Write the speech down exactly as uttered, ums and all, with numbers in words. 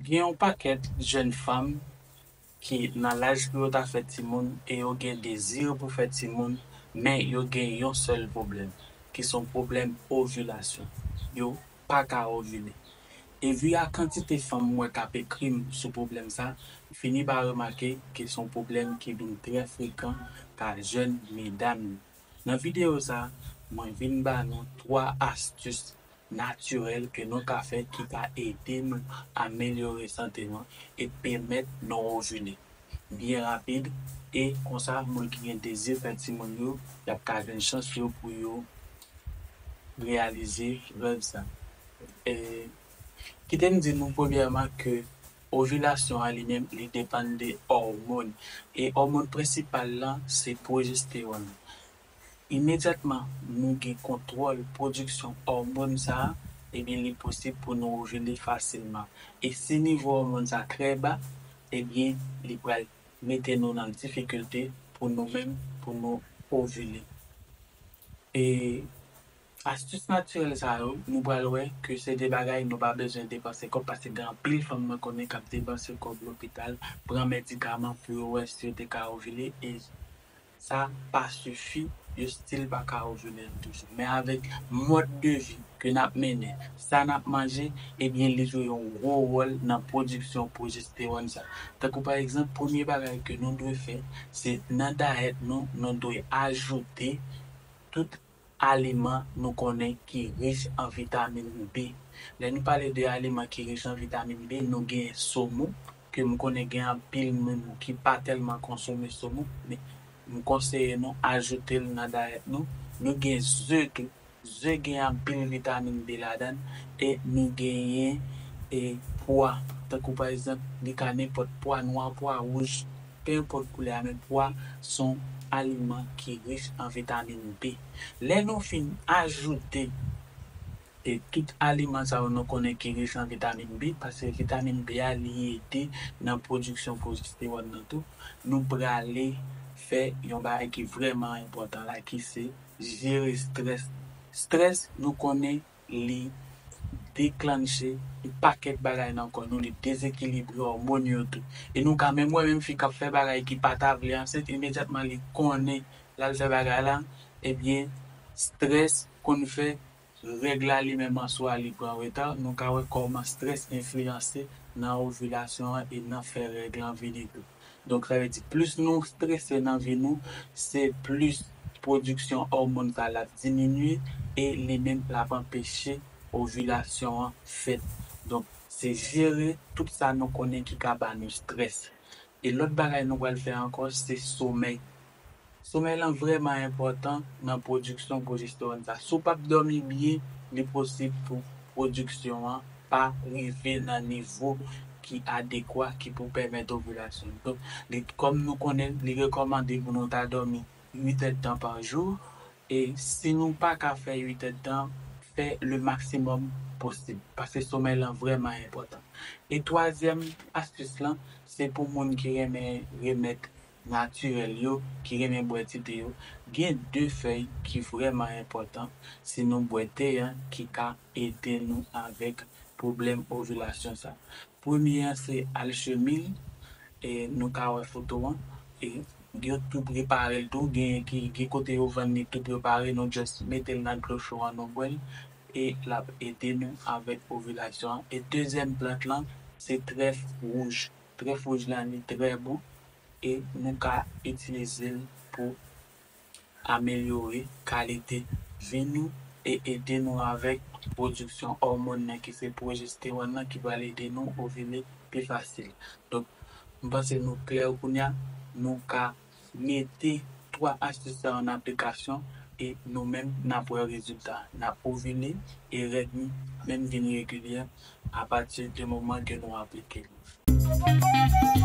Gen yon pakèt jèn fanm ki nan laj pou yo ta fè timoun e yo gen dezi pou fè timoun, men yo gen yon sèl pwoblèm, ki se yon pwoblèm ovilasyon. Yo pa ka ovile. E vi a kantite fanm m wè k ap ekri m sou pwoblèm sa, m fini pa remake ke se yon pwoblèm ki vin trè frekan pa jèn medam yo. Nan videyo sa, mwen vin ba nou twa astis natirèl ke nou ka fè ki ka ede nou amelyore sante nou e pèmèt nou ovile byen rapid. E konsa, moun ki gen dezi fè timoun yo, y ap ka jwenn chans yo pou yo reyalize rèv sa. E, kite m di nou premyèman ke ovilasyon an li menm, li depann de òmòn. E òmòn prensipal lan, se pwojestewòn. Imedyatman nou gen kontwòl pwodiksyon òmòn sa a, ebyen, li posib pou nou ovile fasilman. E si nivo òmòn sa trè ba, ebyen, li pral mete nou nan difikilte pou nou menm, pou nou ovile. E astis natirèl sa yo, nou pral wè ke se de bagay nou pa bezwen depanse kòb, paske gen anpil fanm mwen konnen k ap depanse kòb lopital, pran medikaman pou yo wè si yo te ka ovile, e sa pa sifi, yo still pa ka ovile toujou. Men avèk mòd de vi ke n ap mennen, sa n ap manje, ebyen, li jwe yon gwo wòl nan pwodiksyon pwojestewòn sa. Tankou pa egzanp, premye bagay ke nou dwe fè, se nan dayèt nou, nou dwe ajoute tout aliman nou konnen ki rich an vitamin B. Lè nou pale de aliman ki rich an vitamin B, nou gen somon, ke m konnen gen anpil moun ki pa tèlman konsome somon, men m konseye nou ajoute l nan dayèt nou. Nou gen ze tou. Ze gen anpil vitamin B ladan l, e nou genyen, e, pwa. Tankou pa egzanp, li ka nenpòt pwa nwa, pwa wouj, pe enpòt koulè a, men pwa se yon aliman ki rich an vitamin B. Lè nou fin ajoute, e, tout aliman sa yo nou konnen ki rich an vitamin B, paske vitamin B a li ede nan pwodiksyon pwojestewòn nan tou, nou prale fè yon bagay ki vrèman enpòtan la, ki se jere strès. Strès, nou konnen li deklanche yon pakèt bagay nan kò nou, li dezekilibre òmòn yo tou. E nou ka menm wè menm fi k ap fè bagay ki pa ta vle ansent, imedyatman li konnen l al fè bagay la, ebyen, strès konn fè règ la li menm an swa li pran reta. Nou ka wè kòman strès enfliyanse nan ovilasyon an e nan fè règ lan vini tou. Donk, sa vle di, plis nou strese nan vi nou, se plis pwodiksyon òmòn sa l ap diminye e li menm l ap anpeche ovilasyon an fèt. Donk, se jere tout sa nou konnen ki ka ba nou strès. E lòt bagay nou pral fè ankò, se somèy. Somèy lan vrèman enpòtan nan pwodiksyon pwojestewòn sa. Si w p ap dòmi byen, li posib pou pwodiksyon an pa rive nan nivo ki adekwa, ki pou pèmèt ovilasyon. Donk, li, kòm nou konnen, li rekòmande pou nou ta dòmi uit èdtan pa jou. E si nou pa ka fè uit èdtan, fè le maksimòm posib, paske somèy lan vrèman enpòtan. E twazyèm astis lan, se pou moun ki renmen remèd natirèl yo, ki renmen bwè ti te yo. Gen de fèy ki vrèman enpòtan si nou bwè te an, ki ka ede nou avèk pwoblèm ovilasyon sa. Premye an se alchemil, e nou ka wè foto an, e yo tou prepare l tou, gen ki, gen kote yo vann li tou prepare, nou just mete l nan dlo cho an, nou bwè l, e l ap ede nou avèk ovilasyon an. E dezyèm plant lan, se trèf wouj. Trèf wouj lan, li trè bon, e nou ka itilize l pou amelyore kalite vi nou e ede nou avèk pwodiksyon òmòn nan ki se pwojestewòn nan ki pral ede nou ovile pi fasil. Donk, m panse nou klè kounye a, nou ka mete twa astis sa yo an aplikasyon e nou menm n ap wè rezilta. N ap ovile e règ nou menm vin regilyè apati de moman ke nou aplike li.